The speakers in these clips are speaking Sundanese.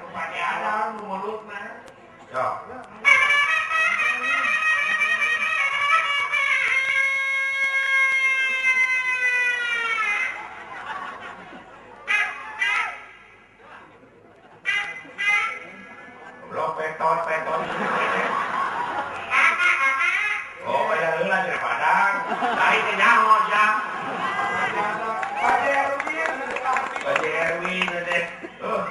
Pake adang nu mulutna. Yo. Goblok petot petot. Oh, aya heula cenah Padang. Lain teh nyaho jang. Pak Erwin teh. Oh,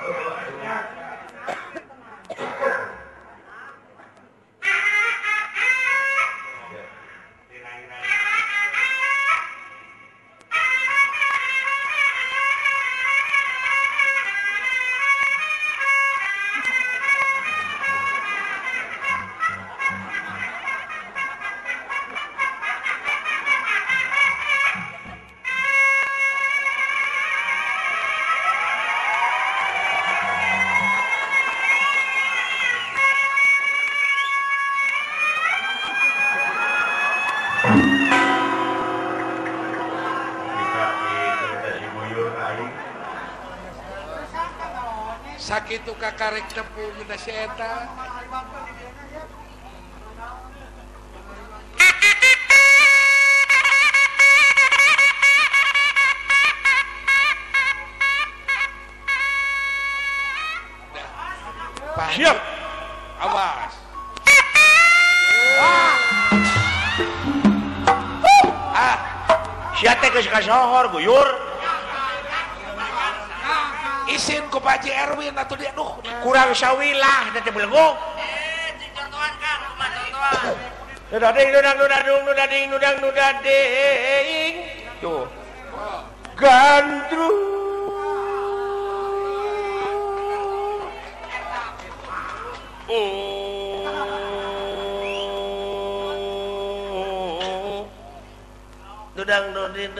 sakitu kakarek tepung geuna si eta. Siap. Awas. Ah. Sia teh geus kasohor guyur. Isin ku Pak Haji Erwin atuh dia duh kurang sawilah teh belenggu. Cing contohan Kang, kumaha contohan. Nudading nudang nudadung nudading nudang nudading. Tuh. Gandrung. Oh. Nudang nuding.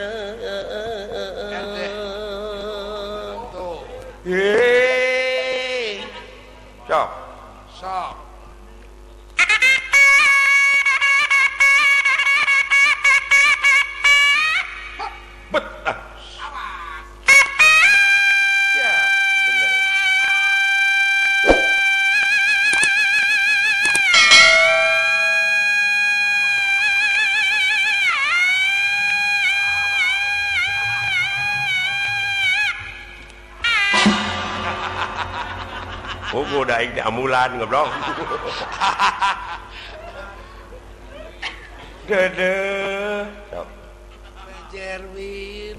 Hei, sok, sok. Bet, ah. Ya, bener. Oh, daing teh ambulan goblok. Dede. Sok. Jerwin.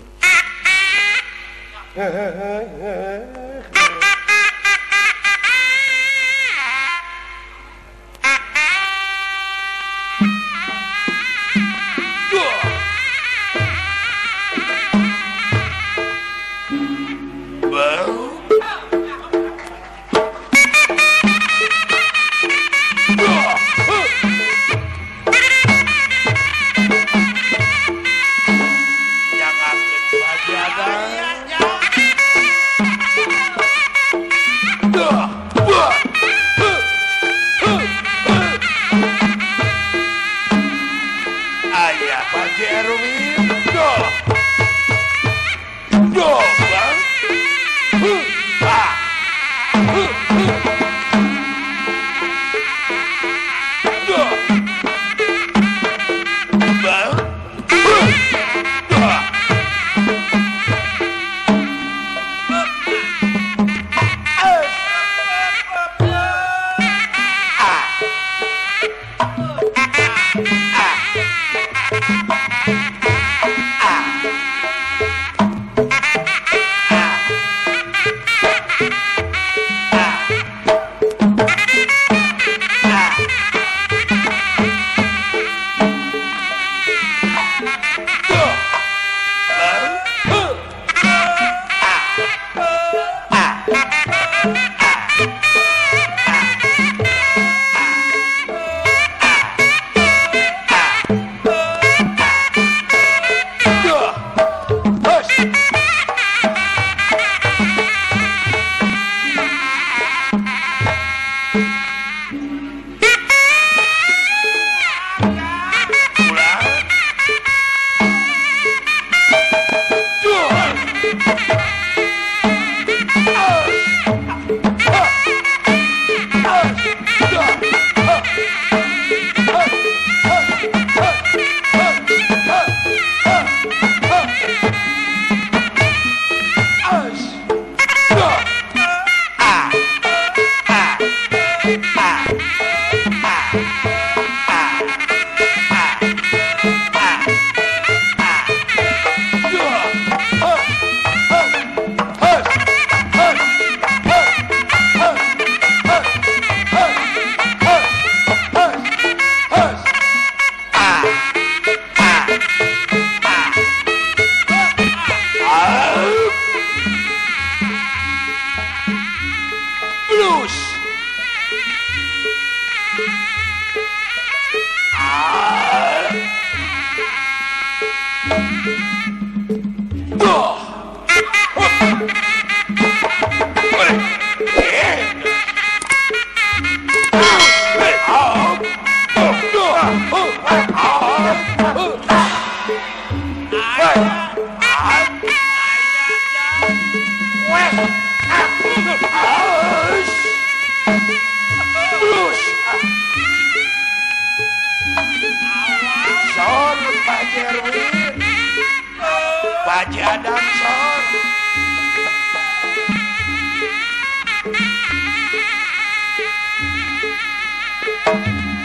Pak Haji Adam sor.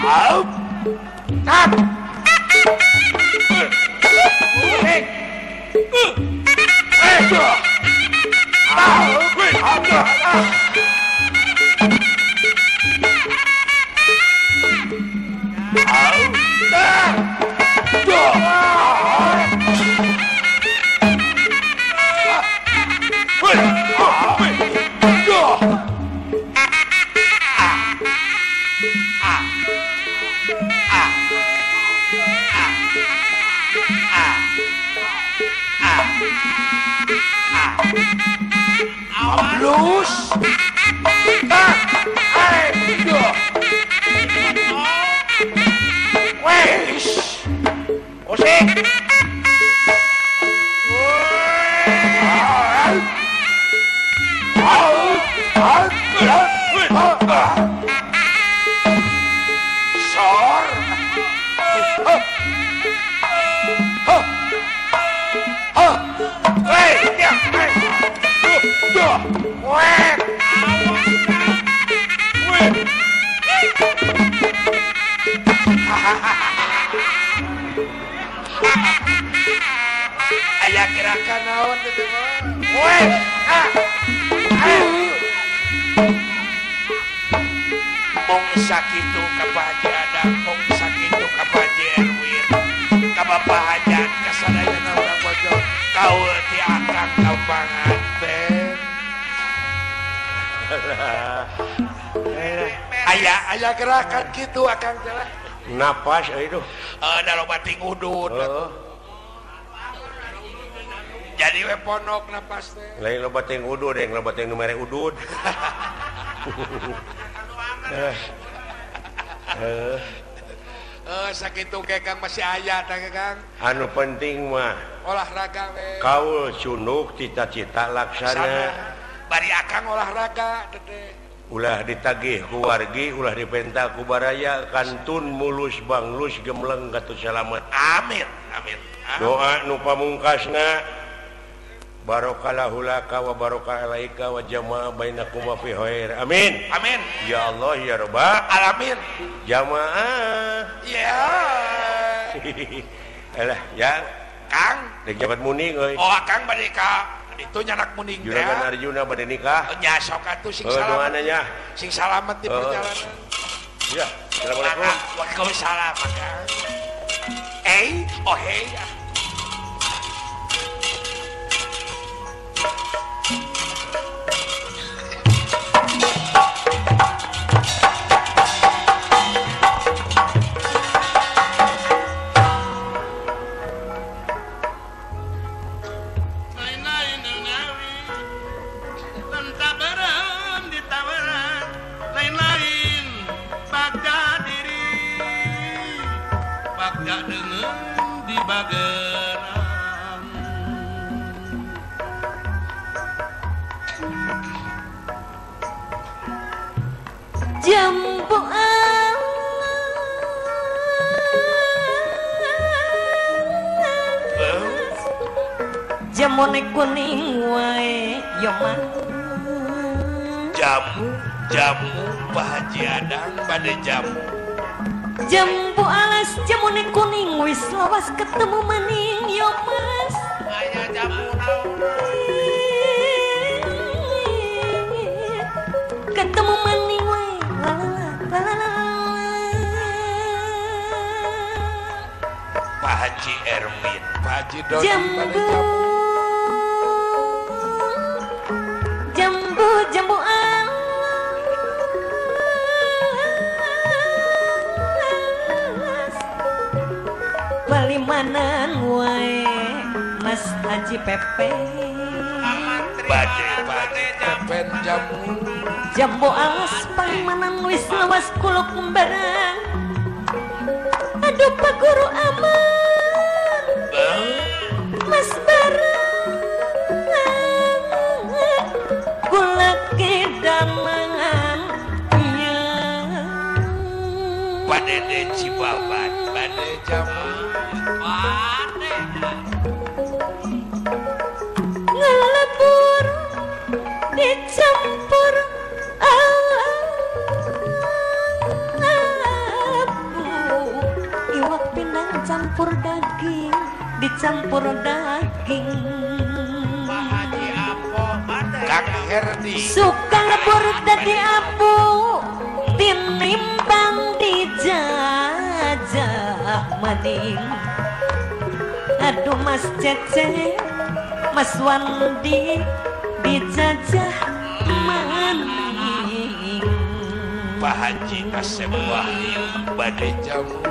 Au. Tap. Terus aya gerakan naon teh mah. Mong sakitu ka Pak Haji Adam, mong sakitu ka Pak Haji Erwin, ka Bapak Hajat, ka sadayana urang Bojong, kaul ti akang ka panganten. Aya aya gerakan kitu akang teh lah. Napas euy duh. Da loba ting udud. Jadi we ponok napas teh. Lain loba ting udud, yang loba ting nu mere udud. Sakitu ge Kang masih aya teh Kang. Anu penting mah olahraga we. Kaul cunuk cita-cita laksana. Bari akang olahraga teh. Ulah ditagih ku wargi, ulah dipenta ku baraya, kantun mulus banglus gemleng katu salamet. Amin, amin. Doa nu pamungkasna barokallahu laka wa barokah alaika wa jama'a bainakum fi khair. Amin. Amin. Ya Allah ya Rabbal alamin. Jamaah. Ya. Alah, ya. Kang, rek jabat muning euy. Oh, Kang bade ka itu nyanak muning teh. Juragan Arjuna bade nikah. Nya sok atuh sing salamet. Doana sing salamet di perjalanan. Ya, assalamualaikum. Waalaikumsalam, Kang. Oh hey. Jambu alas jamune kuning wae yo mah. Jamu jamu Pak Haji Adang bade jamu. Jambu alas jamune kuning wis lawas ketemu maning yo mas. Aya jamu naon? Ketemu maning wae. Pak Haji Erwin, Pak Haji Doni, jambu, jambu, jambu alas balimanan wae Mas Haji Pepe. Bade, bade, Pepen jamu. Jambu alas palimanan wis lawas kuluk barang. Aduh Pak Guru aman Mas barang gula kedamangan ya. Pak Dede Cibabat bade jamu. Bade. campur daging. Kang Herdi suka lebur dadi abu tinimbang dijajah maning. Aduh Mas Cece, Mas Wandi dijajah maning. Pak Haji Kasep Wahyu badai jamu.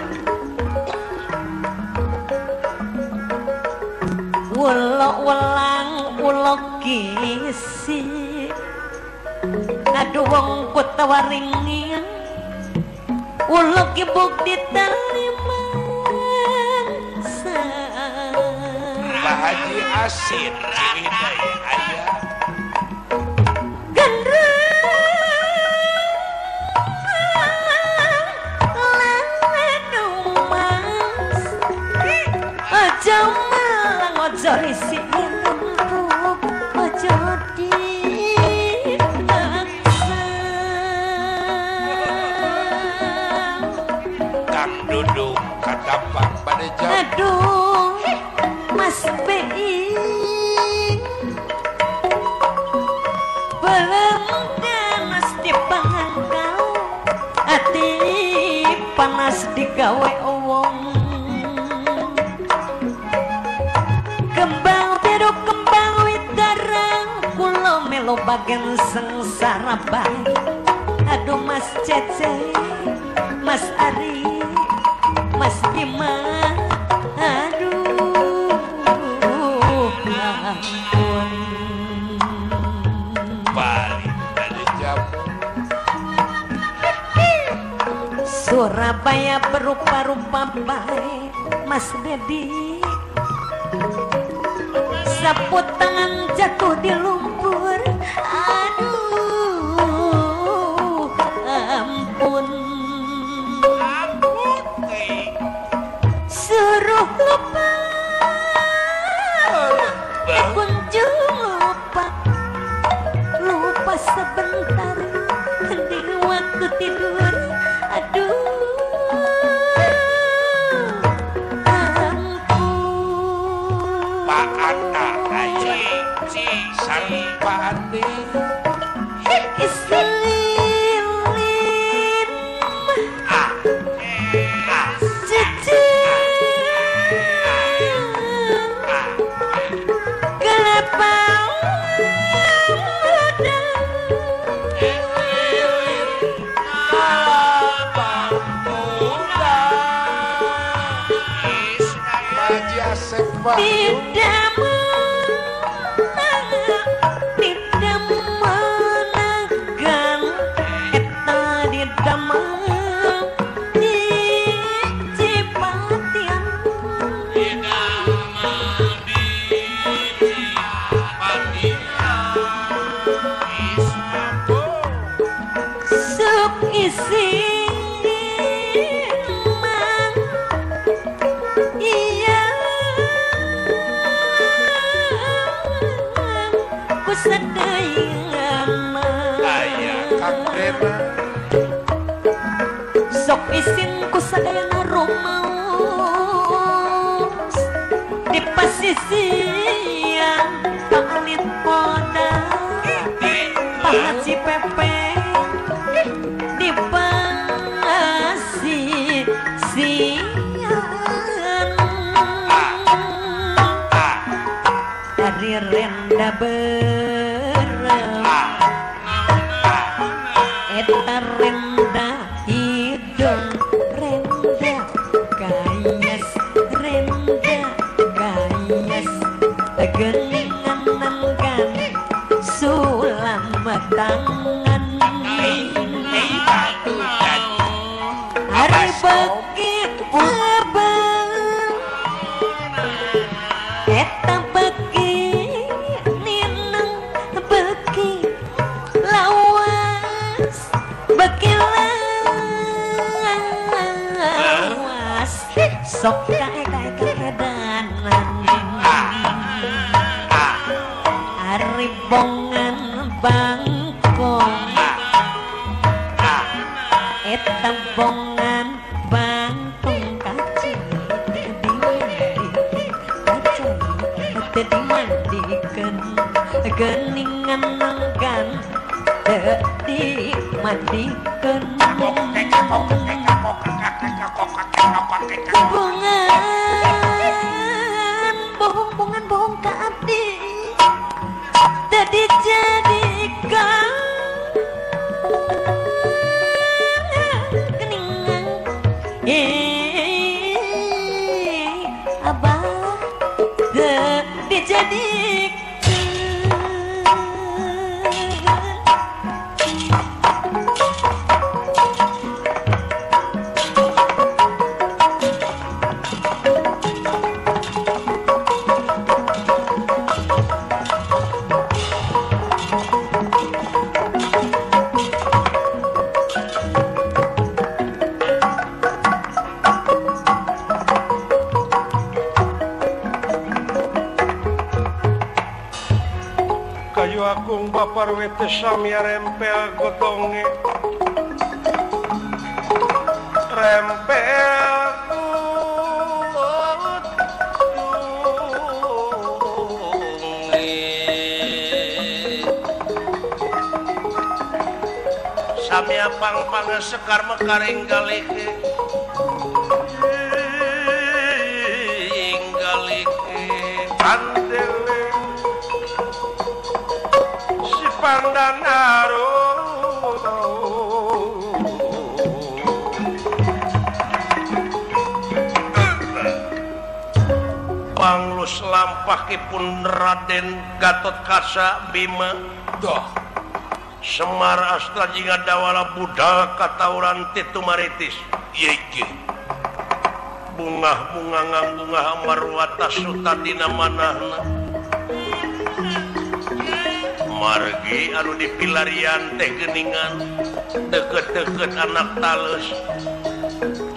Ulok welang ulok kisi, aduh wong kota waringin, ulok ibuk diterima. Pak Haji Asin Ciwidey aya. Ojo risik numpuk, ojo dipaksa. Kang Dudung katapang pada jam. Aduh Mas Being belum panas dipangan kau, ati panas digawe wong. Kembang biru kembang widarang, kula melu bagian sengsara bae. Aduh Mas Cece, Mas Ari, Mas Dimas, aduh ampun. Balik dari jamu. Surabaya berupa-rupa bae, Mas Dedi. Sapu tangan jatuh di lumpur, aduh ampun. Suruh lupa, kunjung lupa, lupa sebentar di waktu tidur, aduh. Islilin cicil kelapa muda, kelapa muda. Haji Asep Wahyu tidak sok isin ku sadayana rumaos di pasisian Pak Alit Poda, Pak Haji Pepe di pasisian. Dari renda berem eta renda hidung, renda gayas, renda gayas genganan kan sulam tangan. Hari begitu abang eta beki nineng beki lawas beki lawas sok kae-kae-kaedanan. Ari bongan bangkong eta bongan bangkong kaci. teu dimandikeun Hubungan bohong bohong ka abdi teu dijadikeun geningan abah teu dijadikeun. Akung bapar wete samya rempel gotonge rempel gotonge samya pang-pang sekar mekar inggalike inggalike andele pandan arum panglus lampahipun Raden Gatot Kaca Bima doh Semar Astra jingga dawala budal katauran titumaritis yege bungah bunga ngambungah marwata sutadina manahna margi anu dipilarian teh geningan deket-deket anak tales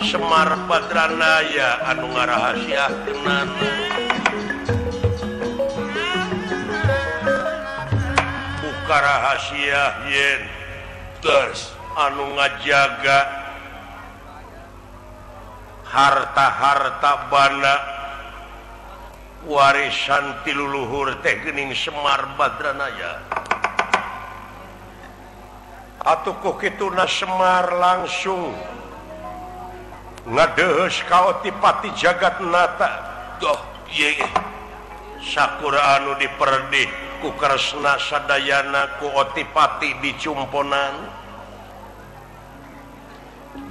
Semar Badranaya anu ngarahasiakeunana buka rahasia yen terus anu ngajaga harta-harta bana warisan ti luluhur teh geuning Semar Badranaya atuh ku kituna Semar langsung ngadeheus ka Otipati Jagatnata doh ieu sakura anu diperdih ku Kresna sadayana ku Otipati dicumponan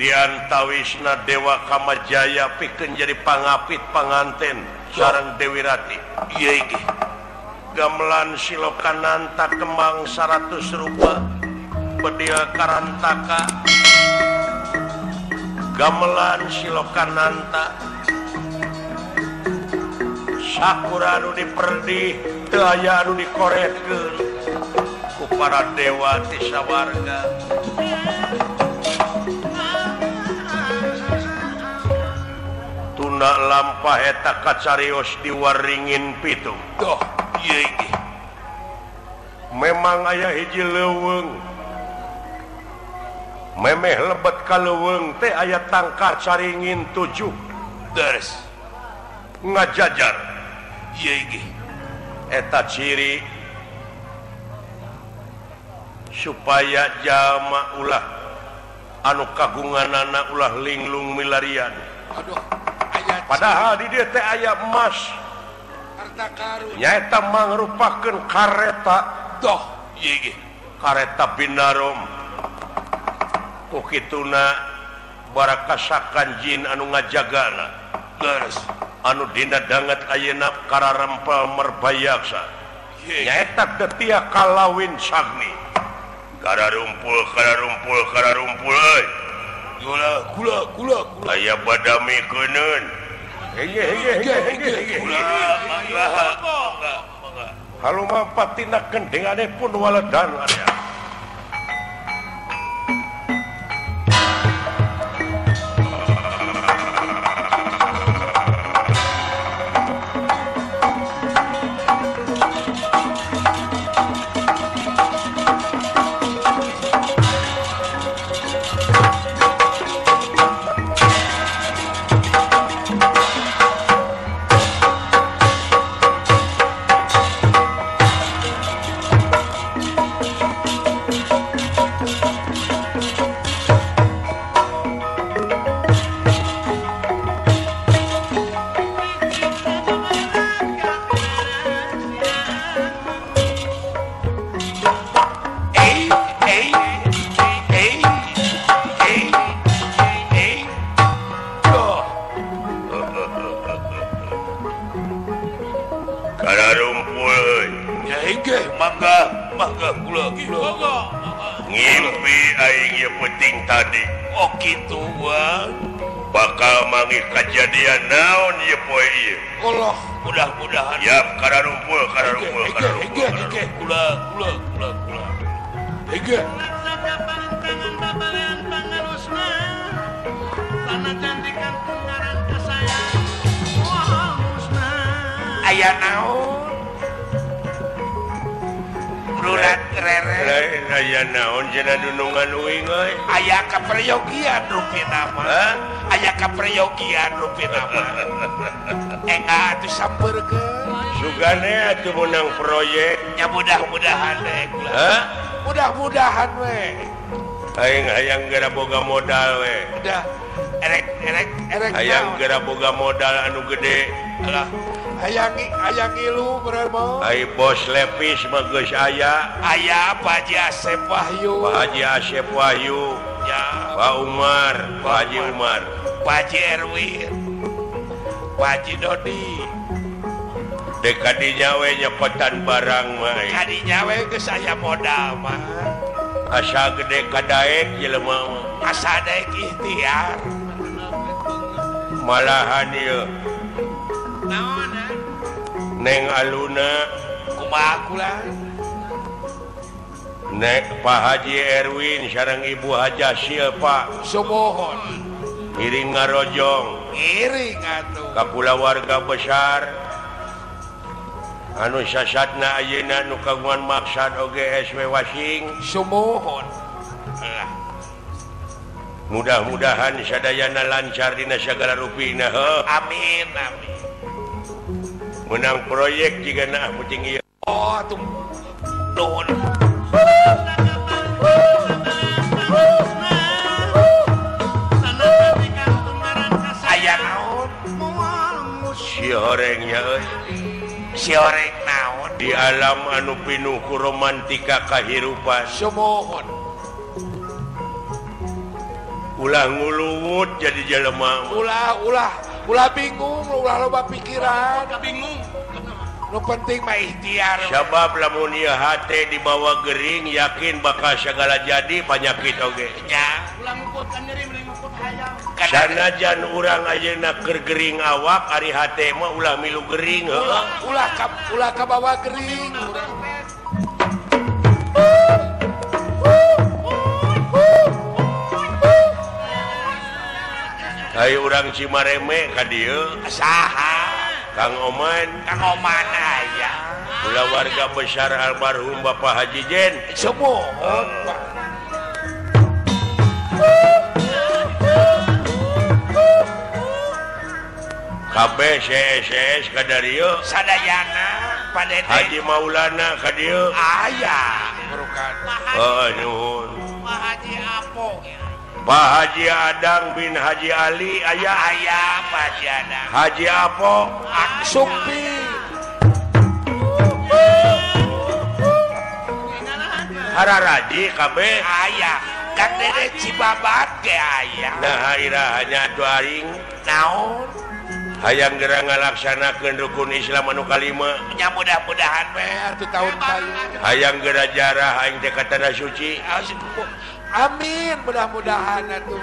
diantawisna Dewa Kamajaya pikeun jadi pangapit panganten sareng Dewi Ratih ieu gamelan Silokananta kembang 100 rupa bedil Karantaka gamelan Silokananta sakura anu diperdih teu aya anu dikoretkeun ku para dewa ti sawarga. Tuna lampah eta kacarios di Waringin Pitu. Doh, ieu iki. Memang aya hiji leuweung. Memeh lebet ka leuweung teh aya tangkar caringin 7. Deres. Ngajajar. Ieu iki. Eta ciri supaya jalma ulah anu kagunganana ulah linglung milarian. Aduh. Padahal di dieu teh aya emas harta karun nyaeta mangrupakeun kareta doh ieu kareta binarum ku kituna barakasakan jin anu ngajagana leres anu dina danget ayeuna kararempel merbayaksa nyaeta detia kalawin sagni kararumpul kararumpul kararumpul euy gula gula gula aya badami keuneun. Haluma patina kendengane pun waledan area. Mimpi aing ieu peuting tadi. Oh kitu Bang. Bakal manggih kajadian naon ieu poe ieu. Allah, mudah-mudahan. Yap, kararumpul, kararumpul, kararumpul. Kula, kula, kula, kula. Hege. Aya naon? Rurat rere. Aya naon cenah dunungan uing euy? Aya kaperyogian rupina mah. Aya kaperyogian rupina mah. Enga atuh sampeurkeun. Sugane atuh meunang proyek. Nya mudah-mudahan we. Hah? Mudah-mudahan we. Aing hayang geura boga modal we. Udah erek erek erek hayang geura boga modal anu gede. Alah, hayang hayang ngilu bener mau. Ai bos Lepis mah geus aya. Aya Pak Haji Asep Wahyu. Pak Haji Asep Wahyu. Ya. Pak Umar, Pak Haji Umar. Pak Haji Erwin. Pak Haji Dodi. Dek kadinya we nyepetan barang mah. Kadinya we geus aya modal mah. Asa gede kadaek jelema mah. Asa daek ikhtiar. Malahan ieu. Naon Neng Aluna kumaha kula? Nek Pak Haji Erwin sareng Ibu Hajah Silpa. Sumuhun. Ngiring ngarojong. Ngiring atuh. Ka kulawarga besar. Anu sasatna ayeuna nu kagungan maksad oge SW Wasing. Sumuhun. Mudah-mudahan sadayana lancar dina sagala rupina heuh. Amin amin. Menang proyek jigana nah puting ieu. Oh atuh nuhun. Aya naon? Si horengnya euy. Si horeng naon? Di alam anu pinuh ku romantika kahirupan. Sumuhun. Ulah nguluwut jadi jelema. Ulah ulah ulah bingung, ulah loba pikiran. Bingung. Nu penting mah ikhtiar. Sabab lamun ieu hate dibawa gering yakin bakal sagala jadi panyakit oge. Nya. Ulah ngukut kan nyeri mending ngukut hayam. Sanajan urang ayeuna keur gering awak ari hate mah ulah milu gering heuh. Ulah ulah kabawa gering. Ayo urang Cimareme ka dieu. Saha? Kang Oman. Kang Oman aya. Kulawarga besar almarhum Bapak Haji Jen. Sumuhun. KB CSS ka dieu. Sadayana Pak Dede. Haji Maulana ka dieu. Aya. Oh, nuhun. Pak Haji Apong. Pak Haji Adang bin Haji Ali aya. Aya Pak Haji Adang. Haji Apo Sumpi. Hararaji kabeh aya. Kang Dede Cibabat ge aya. Nah iraha nya atuh aing. Naon? Hayang geura ngalaksanakeun rukun Islam anu kalima. Nya mudah-mudahan we atuh taun payu. Hayang geura jarah aing teh ka tanah suci. Amin, mudah-mudahan atuh.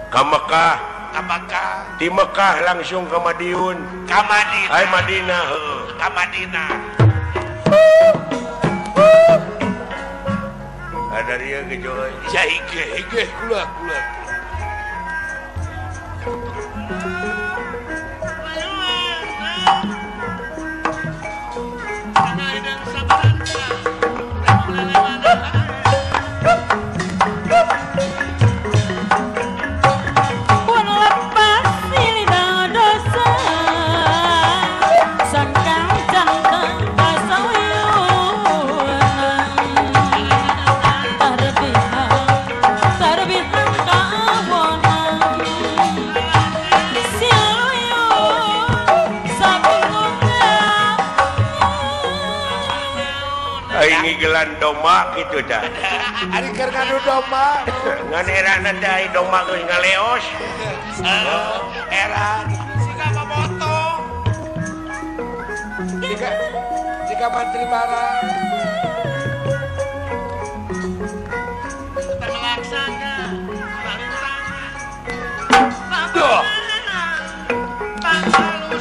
Ka Mekah, ka Mekah. Di Mekah langsung ke Madiun. Ka Madinah. Ai Madinah heuh. Ka Madinah. Ada ieu ge joy. Ya hige hige kula kula. Ngigelan domba gitu dah. Ari keur ngadu domba. Ngan erana teh ai domba geus ngaleos. Era siga boboto. Jika mantri barang. Duh.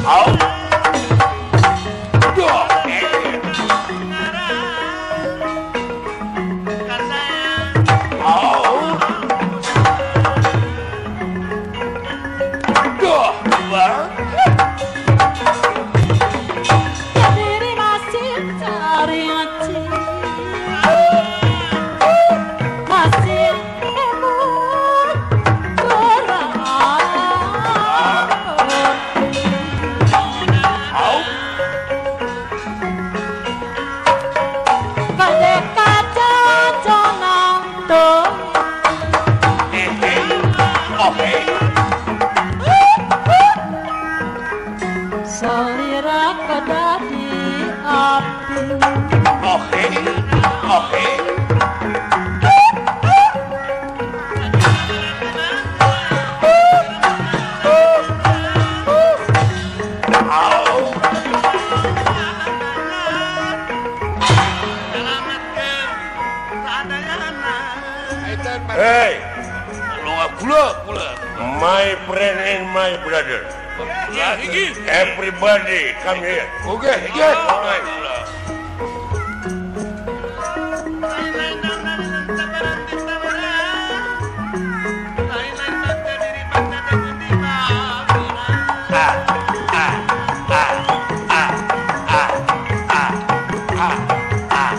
Au. Duh. Au. Duh. Bang. Diri masih cari hati, masih emut kurang. Au. Kade kaca jonang tuh. Eh, eh. Oh, eh. Selira kedadi api. Oh, eh. Oh, eh. Au. Hey, Gula, gula. my friend and my brother. Everybody come here. Oke, oke. Alright. Ah, ah, ah, ah, ah, ah, ah, ah, ah, ah,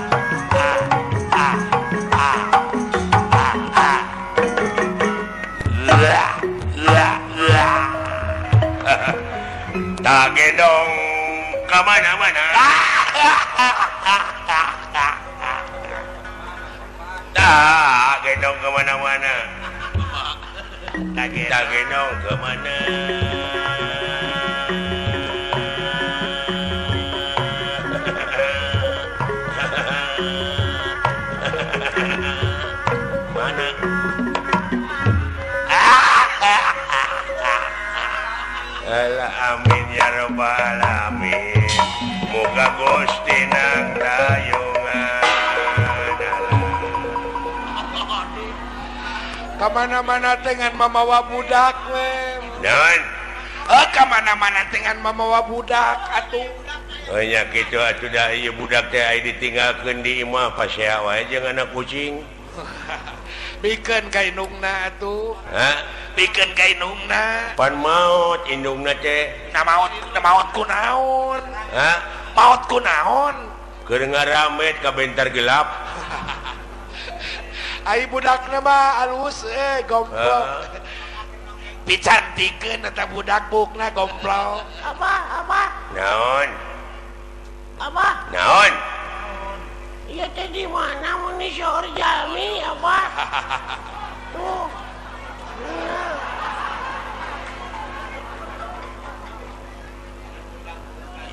ah, ah, ah. Lah, lah, lah. Tak gendong ke mana-mana. Tak gendong ke mana-mana. Tak gendong ke mana. Mana? Alah, amin ya rabbal alamin. Moga Gusti nang dayungan. Kamana-mana dengan mamawa budak we. Naon? Kamana-mana dengan mamawa budak atuh. Oh nya kitu atuh dah ieu budak teh aya ditinggalkeun di imah pasea wae jeung anak kucing. Bikeun ka indungna atuh. Hah? Bikeun ka indungna. Pan maot indungna teh. Na maot ku naon? Hah? Maot ku naon? Keur ngaramet ka bentar gelap. Ai budakna mah alus gomplok. Picantikeun eta budak bukna gomplok. Apa? Apa? Naon? Apa? Naon? Iya teh di mana mun seur jalmi apa? Tuh.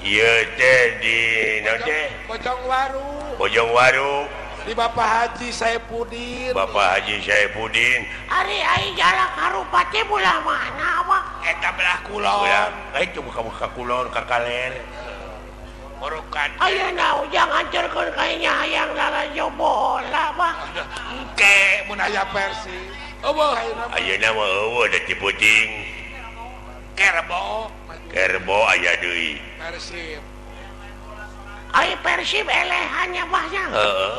Ieu teh di naon teh? Bojong Waru. Bojong Waru. Di Bapak Haji Saipudin. Bapak Haji Saipudin. Ari ai jalan Karupati belah mana apa? Eta belah kulon. Belah, coba kamu ka kulon ka kaler. Burukan. Ayeuna ujang hancurkeun kayaknya hayang lalajo bola mah. Engke mun aya Persib. Eueuh ayeuna mah eueuh da Ciputing. Kerbo. Kerbo aya deui. Persib. Ai Persib elehannya bahnya. Heeh.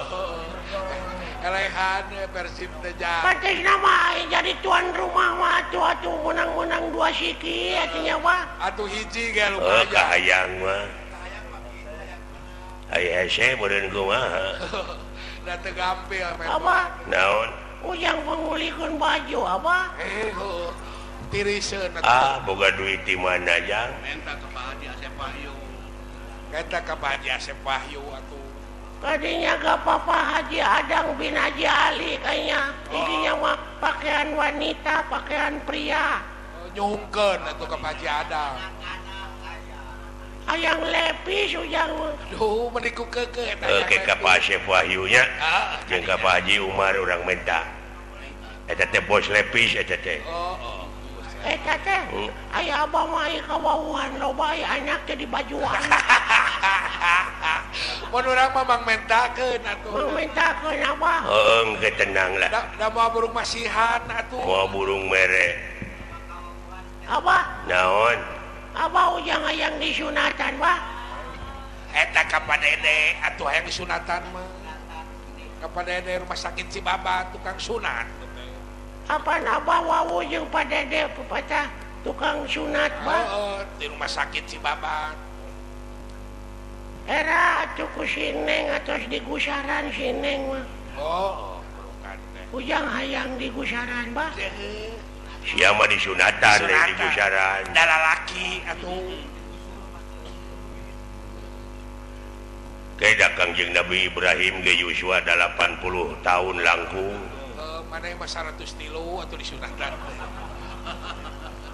Elehan Persib teh jang. Pantes mah jadi tuan rumah mah atuh menang-menang dua siki atunya mah. Atuh hiji ge lumayan. Heuh kahayang mah. Ai hese meureun kumaha. Da teu gampil apa? Naon? Ujang pangulikeun baju apa? Heuh. Tiriseun atuh. Ah, boga duit di mana jang? Menta ka Pak Haji Asep Wahyu. Eta ka Pak Haji Asep Wahyu atuh. Tadinya gak apa-apa Haji Adang bin Haji Ali kayaknya. Intinya mah pakaian wanita, pakaian pria. Oh, nyungkeun atuh ka Pak Haji Adang. Hayang lepis ujang. Duh, meni ku keukeuh eta. Oke ka Pak Asep Wahyu nya. Jeung ka Pak Haji Umar urang menta. Eta teh bos lepis eta teh. Oh, oh. Eta teh aya abah mah aya kawauhan loba aya anak teh dibajuan. Mun urang mah mang mentakeun atuh. Mang mentakeun apa? Heeh, engke tenang lah. Da moal burung masihan atuh. Moal burung mere. Apa? Naon? Apa ujang hayang disunatan, Pak? Eta ka Pak Dede atuh hayang disunatan mah. Ka Pak Dede rumah sakit Cibabat tukang sunat. Apa abah wau jeung Pak Dede pepatah tukang sunat, Pak? Heeh, di rumah sakit Cibabat. Era atuh ku si Neng atos digusaran si Neng mah. Oh, bukan teh. Ujang hayang digusaran, Bah. Sia mah disunatan lain digusaran. Da lalaki atuh. Kayak Kangjeng Nabi Ibrahim ge Yuswa 80 tahun langkung. Mana mah 103 atuh disunatan.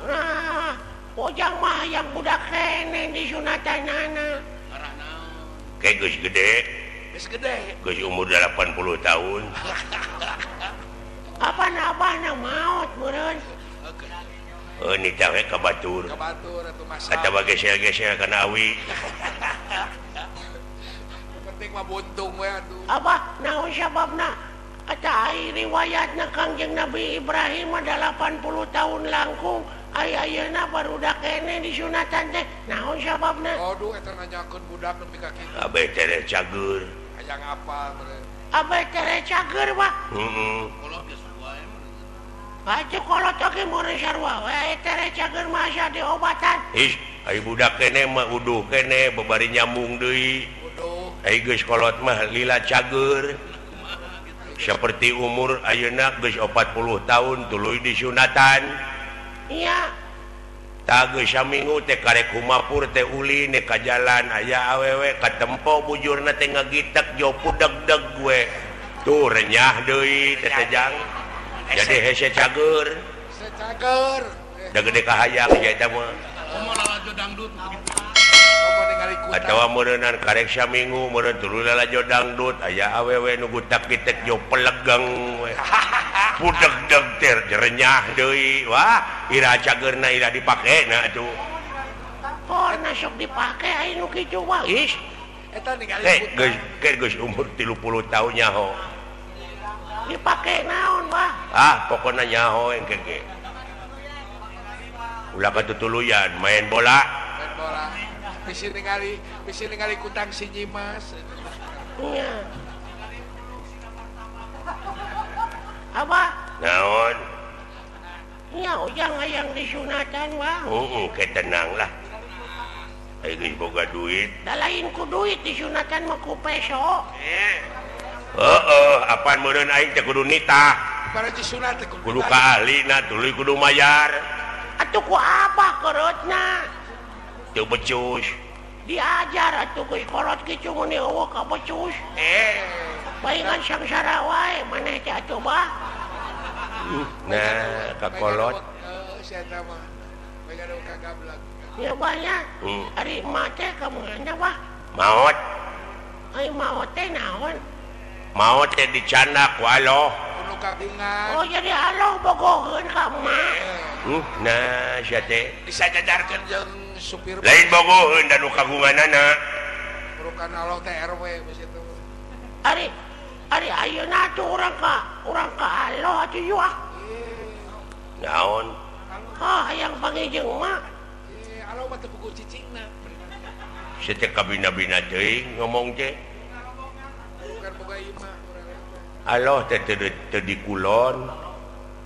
Nah, ujang mah hayang budak keneh disunatanana. Kayak geus gede. Geus gede. Geus umur 80 tahun. Apa abahna maot meureun? Heuh nitah we ka batur. Ka batur atuh masa. Atawa gesel-gesel kana awi. Penting mah buntung we atuh. Abah naon sababna? Eta ai riwayatna Kangjeng Nabi Ibrahim mah 80 tahun langkung. Ai ayeuna barudak keneh disunatan teh naon sababna? Aduh eta nanyakeun budak nepi ka kitu. Abeh tere cager. Hayang apal meureun. Abeh tere cager, Pak. Heeh. Kolot geus wae meureun. Atuh kolot oge meureun sarua we tere cager mah asa diobatan. Ih, ai budak keneh mah uduh keneh babari nyambung deui. Uduh. Ai geus kolot mah lila cager. Seperti umur ayeuna geus 40 tahun tuluy disunatan. Iya. Tah geus saminggu teh karek humapur teh ulin ka jalan aya awewe katempo bujurna teh ngagitek jo pudeg-deg we. Tuh renyah deui teh tejang. Jadi hese cager. Hese cager. Da gede kahayang sia eta mah. Komo lalajo dangdut begitu. Atawa meureunnan karek saminggu meureun tuluy lalajo dangdut aya awewe nu gutak-gitek jo pelegeng we. Pudeg-deg teh renyah deui. Wah, ira cageurna ira dipake na atuh. Pona sok dipake aya nu kitu mah. Ih, eta ningali geus geus umur 30 tahun nyaho. Dipake naon, Bah? Ah, pokona nyaho engke ge. Ulah katutuluyan main bola. Main bola. Bisi ningali kutang si Nyimas. Iya. Apa? Naon? Nya ujang hayang disunatan, Wah. Heeh, ke tenang lah. Ayo geus boga duit. Da lain ku duit disunatan mah ku peso. Heeh, apaan meureun aing teh kudu nitah. Para disunat teh kudu ka ahlina tuluy kudu mayar. Atuh ku abah kerotna. Teu becus. Diajar atuh geus kolot kitu mun eueuh ka becus. Palingan sangsara wae maneh teh atuh, Bah. Nah, ka kolot. Sia eta mah. Bae ka gablek. Ya banyak. Ari emak teh ka mana, Bah? Maot. Ai maot teh naon? Maot teh dicandak ku aloh. Kudu kagungan. Oh, jadi aloh bogoheun ka emak. Nah, sia teh disajajarkeun jeung supir. Lain bogoheun da nu kagunganana. Bukan aloh teh RW geus itu. Ari ari ayeuna atuh urang ka aloh atuh yeuh ah. Naon? Ah, hayang panggih jeung emak. Aloh mah teu puguh cicingna. Sia teh kabina-bina teuing ngomong teh. Bukan boga imah urang teh. Aloh teh teu di kulon.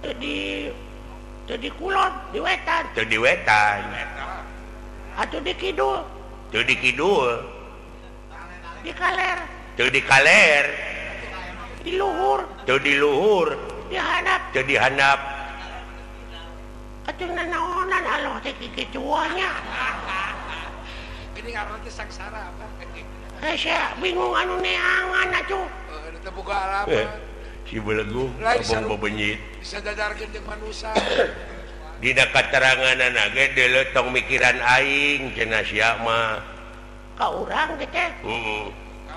Teu di kulon, di wetan. Teu di wetan. Atuh di kidul. Teu di kidul. Di kaler. Teu di kaler. Di luhur. Teu di luhur. Di handap. Teu di handap. Atuh nanaonan aloh teh kikituannya. Geuning aloh teh sangsara apa? Saya bingung anu neangan atuh. Teu boga alamat. Si belegu abong bebenyit. Bisa jajarkeun jeung manusa. Dina kateranganana ge deuleu tong mikiran aing cenah sia mah. Ka urang teh teh. Heeh.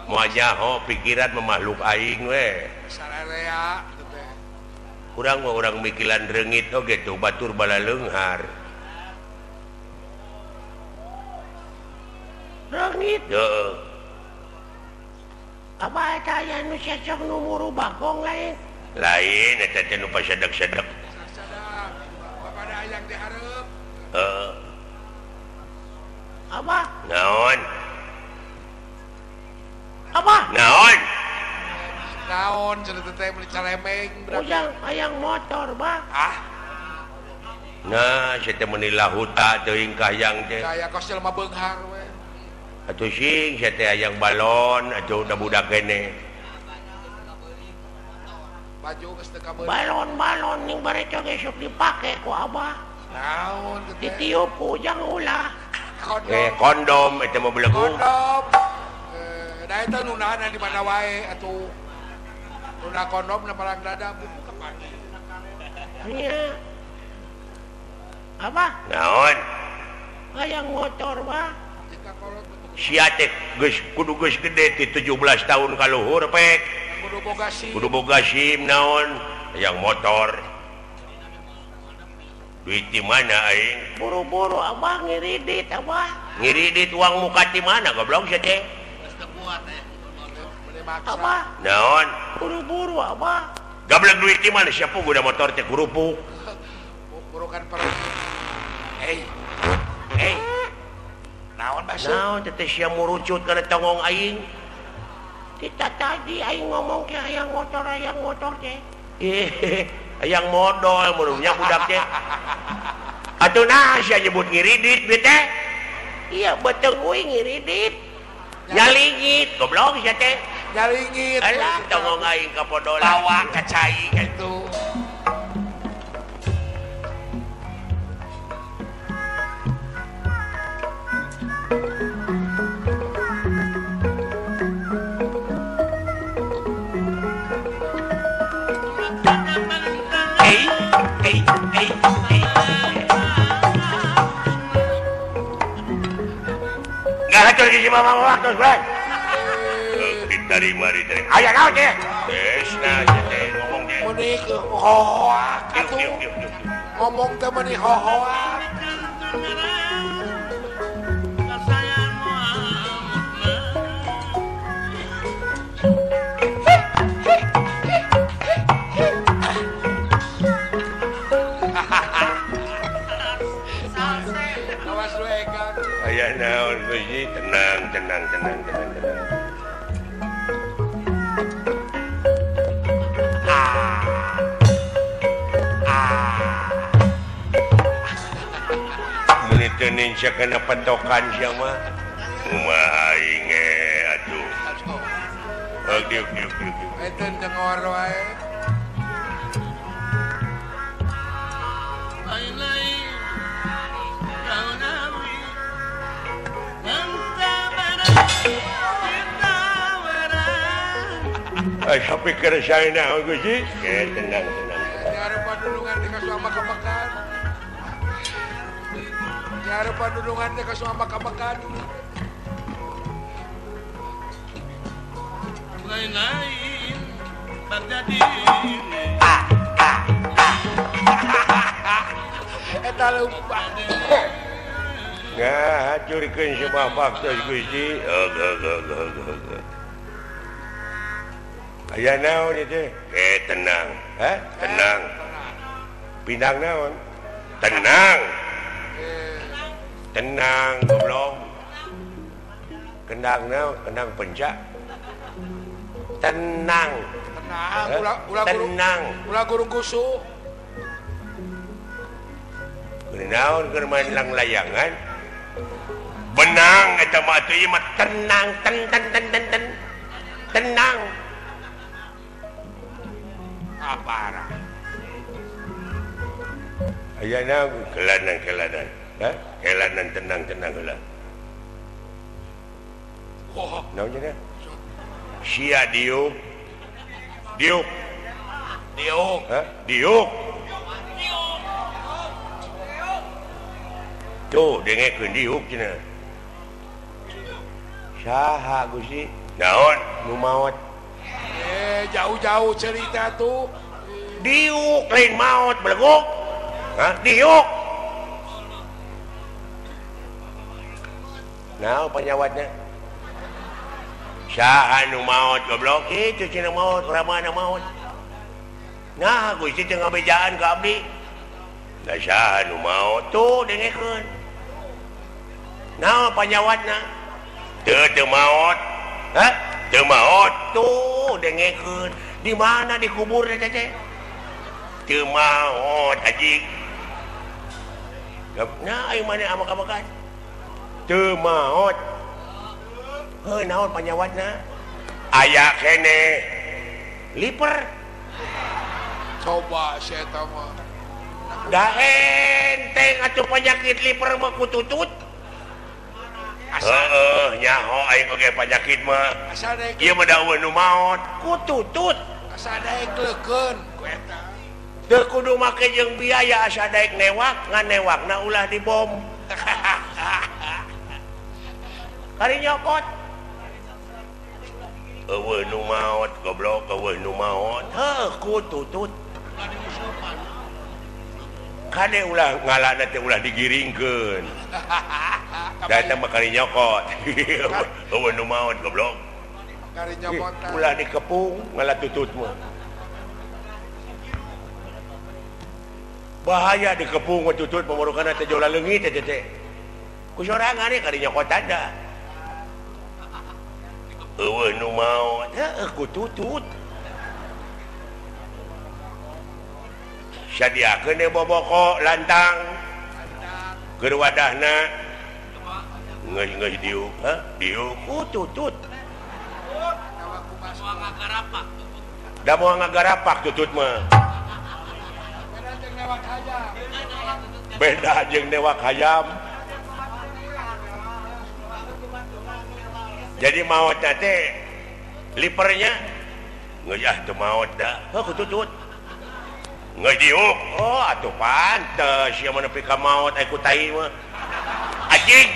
Moal nyaho pikiran mah makhluk aing we. Sararea teh. Urang mah urang mikiran reungit oge tuh batur balaleunghar. leungit. Heeh. Abah eta aya nu sesok nu muru bagong lain. Lain eta teh nu pasedek-sedek. Bapak ada hayang dihareup. Heeh. Abah. Naon? Abah. Naon? Naon cenah teh meuli calemeng. Ujang hayang motor, Bah. Ah. Nah, sia teh meuni lahuta teuing kahayang teh. Kaya kos jelema beunghar we. Atuh sing sia teh hayang balon atuh da budak kene. Baju geus teu kabeuli. Balon-balon ning bare ge sok dipake ku Abah. Naon teh? Ditiup ku Ujang ulah. Kondom. Kondom eta mah belegu. Kondom. Da eta nu nahan di mana wae atuh. Nuna kondom na palang dada buku kepake. Iya. Abah. Naon? Hayang motor, Bah. Sia teh geus kudu geus gede ti 17 tahun ka luhur pek. Kudu boga SIM. Kudu boga SIM naon? Hayang motor. Duit di mana aing? Buru-buru Abah ngiridit, Abah. Ngiridit uang muka di mana goblok sia teh? Geus teu kuat eh. Abah. Naon? Buru-buru Abah. Gablek duit di mana siapa guna motor teh kerupuk. Burukan perut. Hei. Hei. Naon basa? Naon teh sia murucut kana tongong aing? Kita tadi aing ngomong ke hayang motor teh. Hayang modol meureunnya budak teh. Atuh nah sia nyebut ngiridit bi teh. Iya beteng euy ngiridit. Nyalingit goblok sia teh. Nyalingit. Alah tongong aing ka podolan. Bawa ka cai kitu. Ngahatur si mama waktu bro. Diterima diterima. Aya naon teh? Geus nah teh ngomong teh. Meuni hohoak atuh. Ngomong teh meuni hohoak. Awas lu egang. Aya naon Gusti? Tenang, tenang, tenang, tenang, tenang. Meni teu ninca kana patokan sia mah. Kumaha aing atuh. Diuk diuk diuk. Eta dengor wae. Tapi keresahan naon Gusti? Tenang, tenang. Nyarupan dulungan teh kasuama kamekan. Nyarupan dulungan teh kasuama kamekan. Lain-lain bagja diri. Eta leumpang. Ngahacurkeun sebuah baktos Gusti. Aya naon ieu teh? Tenang. Hah? Tenang. Pindang naon? Tenang. Tenang goblok. Kendang naon? Kendang pencak. Tenang. Tenang, ulah ulah tenang. Ulah gurung kusuk. Keur naon keur main lang-layangan? Benang eta mah atuh ieu mah tenang, ten ten ten ten ten. Tenang. Aparah. Aya naon kelanan-kelanan. Hah? Kelanan tenang-tenang heula. Oh, naon cenah? Sia diuk. Diuk. Diuk. Hah? Diuk. Tuh dengekeun diuk cenah. Saha Gusti? Naon nu maot? Jauh-jauh cerita tuh. Diuk lain maot beleguk. Hah? Diuk. Naon panyawatna? Saha nu maot goblok itu cenah maot ramana maot. Nah Gusti teu ngabejaan ka abdi. Da saha nu maot tuh dengekeun. Naon panyawatna? Teu teu maot. Hah? Teu maot tuh dengekeun. Di mana dikubur teh teh? Teu maot anjing. Nah aing maneh amak-amakan. Teu maot. Heuh naon panyawatna? Aya keneh liper. Coba si eta mah. Da enteng atuh penyakit liper mah kututut. Heeh, nyaho aing oge penyakit mah. Asa daek ieu mah da eueuh nu maot kututut. Asa daek leukeun ku eta. Teu kudu make jeung biaya asa daek newak, ngan newakna ulah dibom. Kari nyokot. Eueuh nu maot goblok, eueuh nu maot. Heuh kututut. Kade ulah ngalana teh ulah digiringkeun. Da eta mah kari nyokot. Eueuh nu maot goblok. Kari nyokotan. Ulah dikepung ngala tutut mah. Bahaya dikepung tutut pamorokana teh jola leungit teh teh. Ku sorangan ieu kari nyokotan da. Eueuh nu maot, heuh kututut. Sadiakeun we boboko lantang. Keur wadahna geus-geus diuk, heuh diuk kututut. Da moal ngagarapak tutut mah. Beda jeung newak hayam. Jadi maot teh lipernya geus ah teu maot da. Heuh kututut. Geus diuk. Oh atuh pantes ieu mah nepi ka maot aya ku tai mah. Anjing.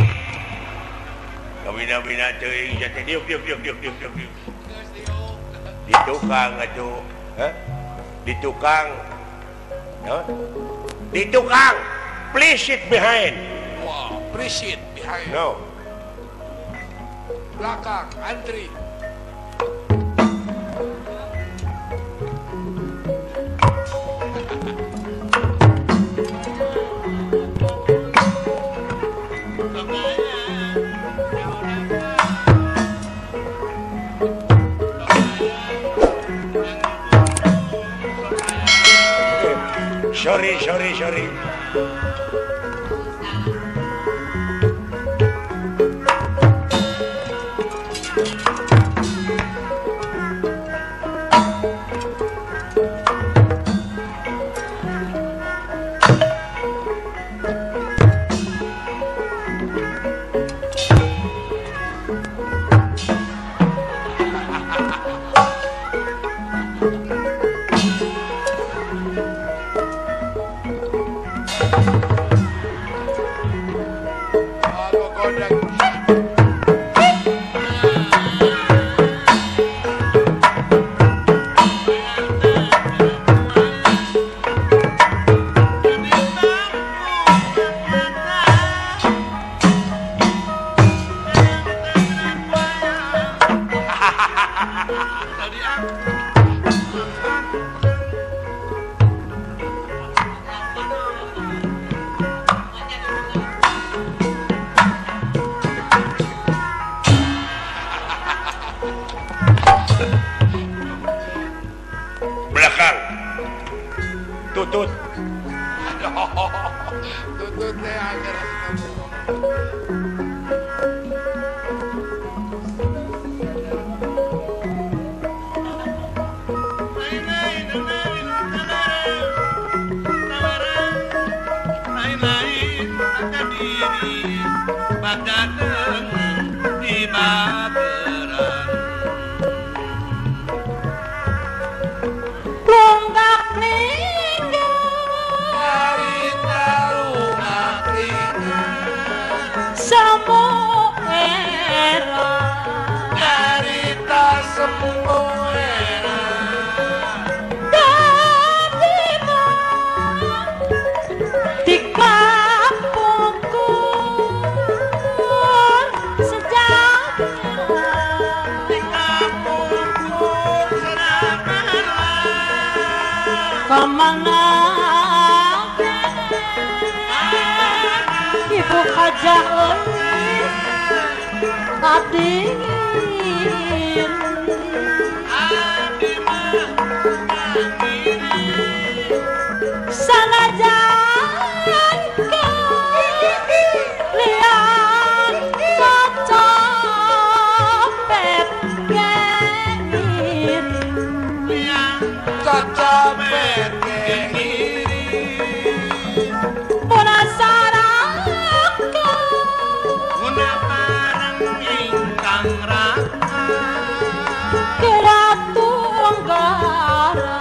Kabina-bina teuing teh diuk diuk diuk diuk diuk diuk. Di tukang atuh. Hah? Di tukang. Hah? Di tukang. Please sit behind. Wow, please sit behind. No. Belakang, antri. Sorry, sorry, sorry. Belakang tutut. Tutut teh agar. Di kampungku. Ibu Hajah abdi sanajan lian cocopet ngiri cocopet ngiri punasaraka guna pareng ingkang raka Keratunggara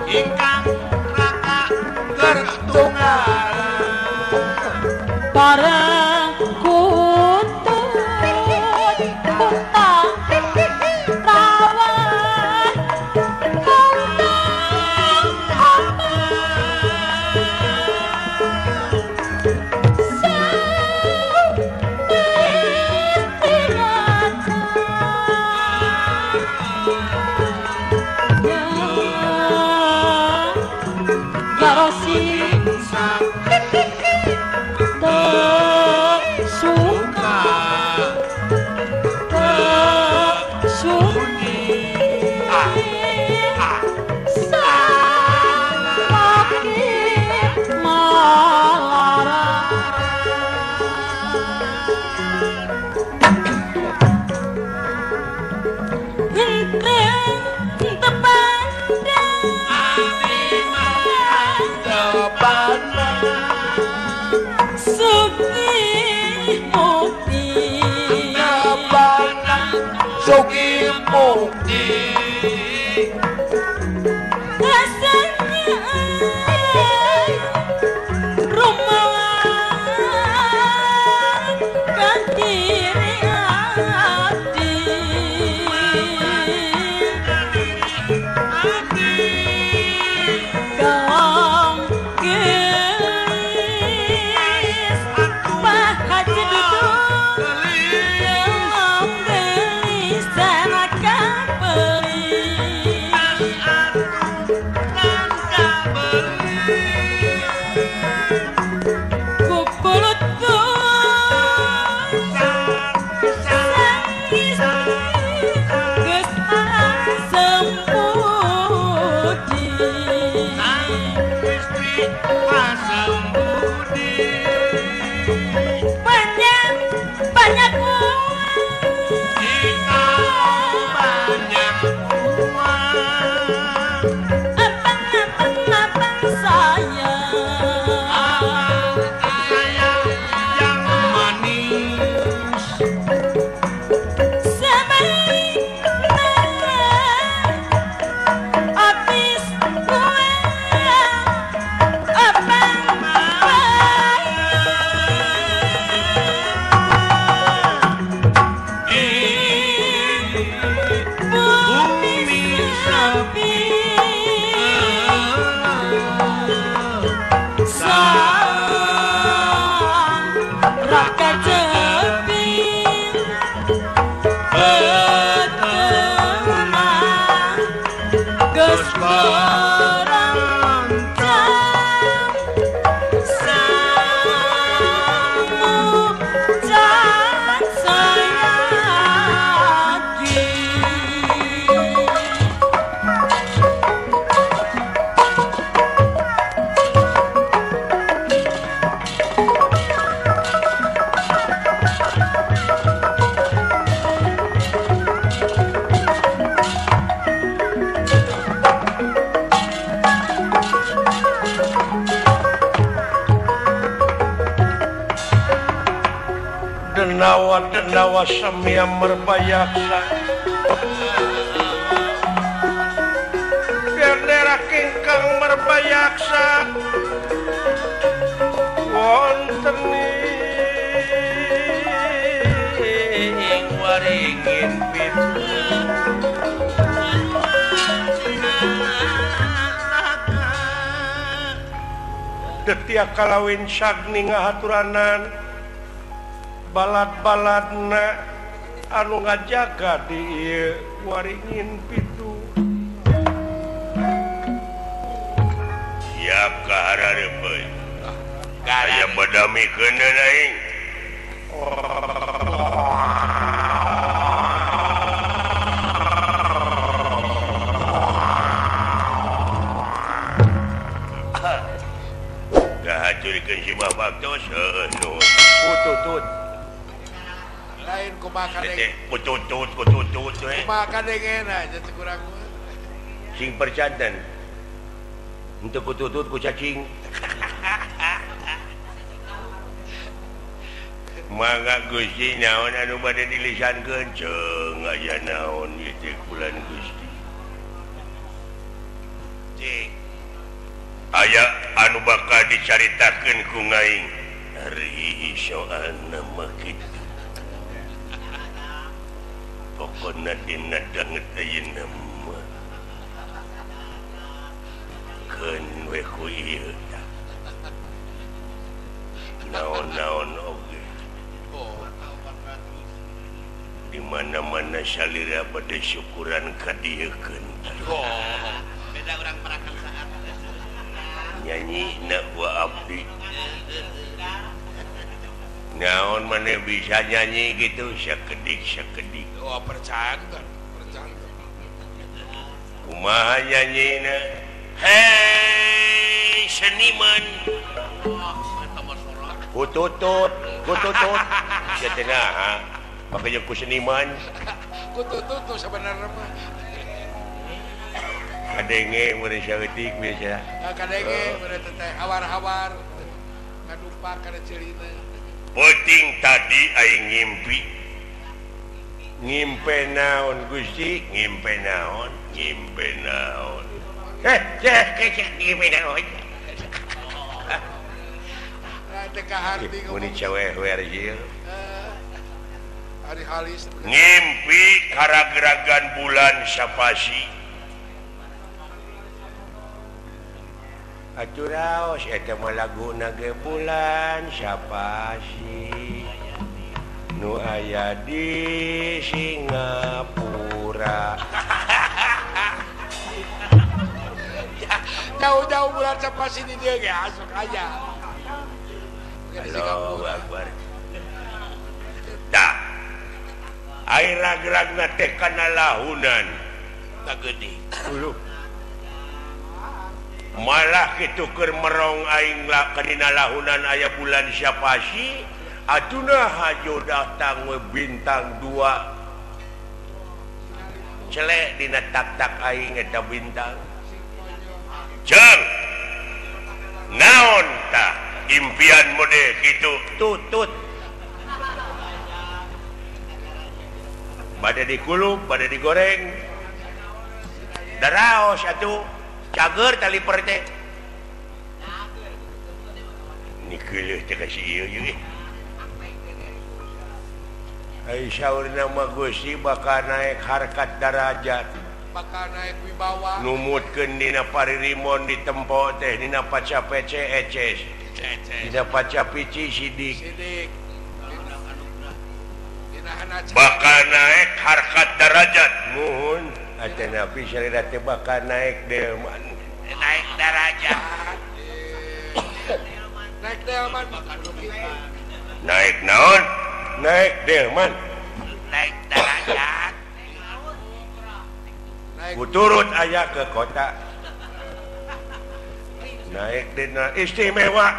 ingkang raka Kertunggara bareng kutut kutang rawan kutang apa Sugi mukti rasanya rumawan kandiri ati gawang gelis Pak Haji duduk Denawa samia merbayaksa bendera kingkang merbayaksa wonten ing waringin pitu detia kalawin sagni ngahaturanan balad-baladna anu ngajaga di ieu waringin pitu. Ya Siap ka harareup euy. Aya badamikeun aing. Curikan si bapak tos heueuh nuhun. Kututut. Lain kumaha kadenge. Kututut kututut we. Kumaha kadengena nya cek urang mah. Sing percanten. Henteu kututut ku cacing. Mangga Gusti naon anu bade dilisankeun ceung aya naon ieu teh bulan Gusti. Cing. Aya anu bakal dicaritakeun ku aing ari soalna mah kitu pokona dina danget ayeuna mah keun we ku ieu tah naon-naon oge di mana-mana salira bade syukuran ka dieukeun beda urang parakan saat nyanyi nak wa abdi naon mana bisa nyanyi gitu sakedik sakedik oh percanten percanten kumaha nyanyina hei seniman kututut kututut sia teh naha make jeung ku seniman kututut tuh sebenarnya mah kadenge mun saeutik biasa kadenge mun teh hawar-hawar ngadupa kana ceulina peuting tadi aing ngimpi ngimpe naon Gusti ngimpe naon ngimpe naon cek ngimpe naon teh kaharti mun cewek ieu ari halis ngimpi karageragan bulan sapasi atuh raos eta mah laguna ge bulan sapasi nu aya di Singapura jauh-jauh bulan sapasi di dieu ge asok aya Allahu Akbar tah ai ragragna teh kana lahunan tah geuning malah kitu keur merong aing la kadina lahunan aya bulan sapasi atuna hajo datang we bintang 2 celek dina tak-tak aing eta bintang jeung naon tah impian mode kitu tutut bade dikulub bade digoreng daraos atuh cager tali perte nikeuleuh teh ka si ieu ieu ai saurna mah Gusti bakal naik harkat darajat bakal naik wibawa numutkeun dina paririmon di tempo teh dina paca PC eces dina paca pici sidik bakal naik harkat darajat muhun atanapi salira teh bakal naik delman naik darajat naik delman naik naon naik delman naik darajat kuturut aya ke kota naik dina istimewa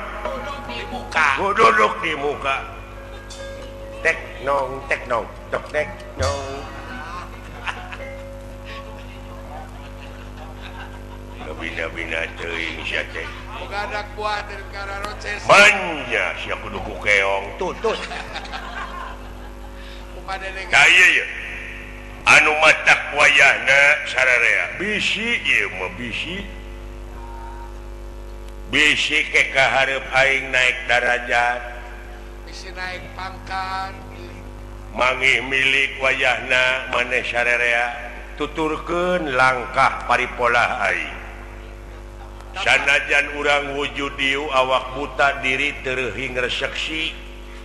di muka duduk di muka tek nong tek nong tok tek nong bina-bina teuing sia teh boga anak buah dari kararoces manya sia kudu ku keong tutut tah ieu anu matak wayahna sararea bisi ieu mah bisi bisi ke kahareup aing naik darajat bisi naik pangkat mangih milik wayahna maneh sararea tuturkeun langkah paripolah aing sanajan urang wujud dieu awak buta diri tereuhing reseksi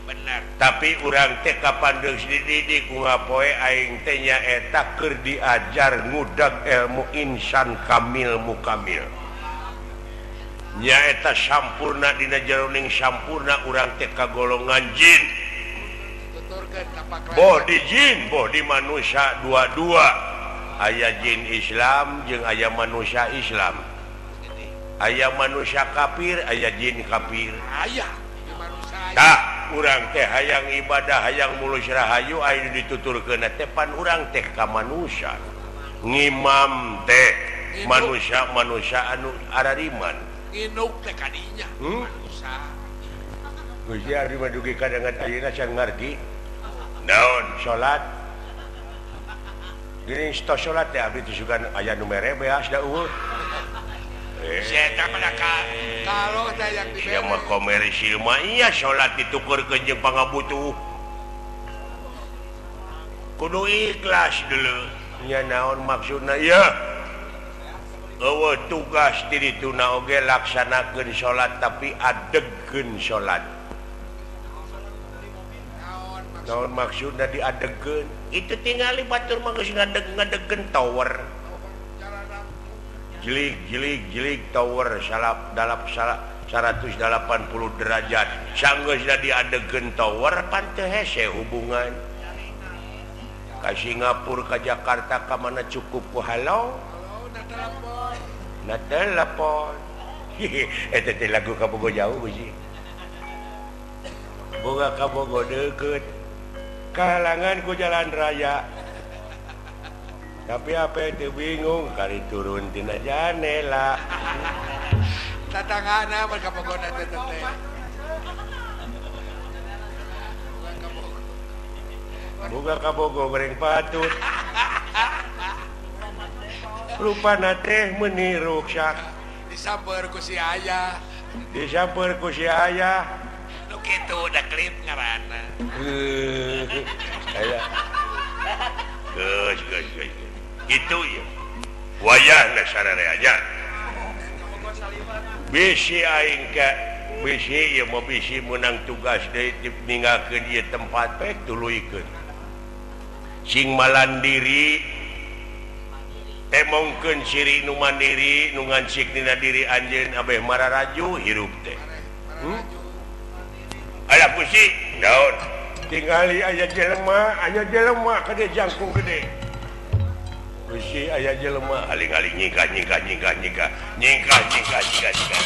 bener tapi urang teh kapan deus dididik ku ngapoe aing teh nyaeta keur diajar ngudag ilmu insan kamil mukamil. Nyaeta sampurna dina jeroning sampurna urang teh kagolongan jin. Boh di jin, boh di manusia dua-dua. Aya jin Islam jeung aya manusia Islam. Aya manusia kafir, aya jin kafir. Aya di manusia. Tah, urang teh hayang ibadah, hayang mulus rahayu aya dituturkeun teh pan urang teh ka manusia. Ngimam teh manusia-manusia anu arariman. Nginuk teh kadinya manusia. Gusti abdi mah dugi kadangan ayeuna can ngarti. Naon salat? Geuning tos salat teh abdi teh sugan aya nu mere beas da eueuh. Si eta mah kalau teh yang dibere. Sia mah komersil mah iya salat ditukurkeun jeung pangabutuh. Kudu ikhlas dulu. Nya naon maksudna ieu? Eueuh tugas di dituna oge laksanakeun salat tapi adegkeun salat. Naon maksudna diadegkeun? Itu tingali batur mah geus ngadeg-ngadegkeun tower. Jelik jelik jelik tower salap dalap 180 derajat. Sanggeusna diadegkeun tower pan teu hese hubungan. Ka Singapura ka Jakarta ka mana cukup ku halo. Na telepon. Eta teh lagu Kabogo jauh sih. Boga Kabogo deukeut. Kahalangan ku jalan raya. Tapi apa itu bingung kali turun tina janela. Tatangana mah Kabogo teh teh. Boga Kabogo goreng patut. Rupana teh meuni ruksak. Disamper ku si ayah. Disamper ku si ayah. Nu kitu da klip ngaranna. Aya. Geus geus geus. Kitu ieu. Wayahna sararea nya. Bisi aing ka bisi ieu mah bisi meunang tugas deui ninggalkeun ieu tempat pek tuluykeun. Sing malandiri temongkeun siri nu mandiri nu ngancik dina diri anjeun abeh mararaju hirup teh. Aya pusi naon tingali aya jelema gede jangkung gede. Pusi aya jelema aling-aling nyingkah nyingkah nyingkah nyingkah nyingkah nyingkah nyingkah nyingkah.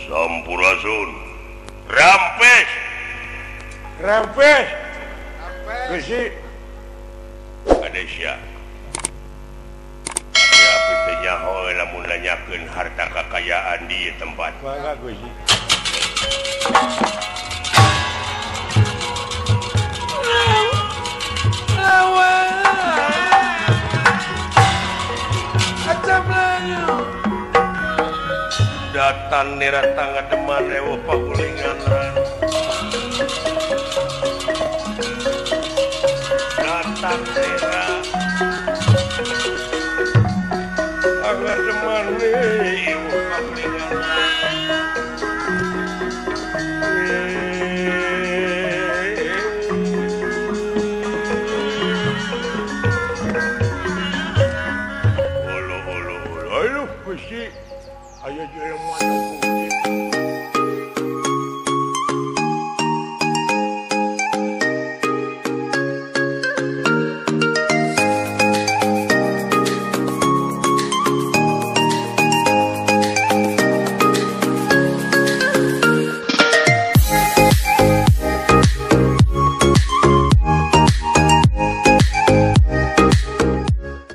Sampurasun. Rampes. Rampes. Gusti. Kadesya. Tapi teh nyaho lamun nanyakeun harta kakayaan di tempat. Mangga Gusti. Datan nira tangademan ewo pagulingan datang nira tangademan ewo pagulingan olo olo olo ayo Gusti. Ayo jelema.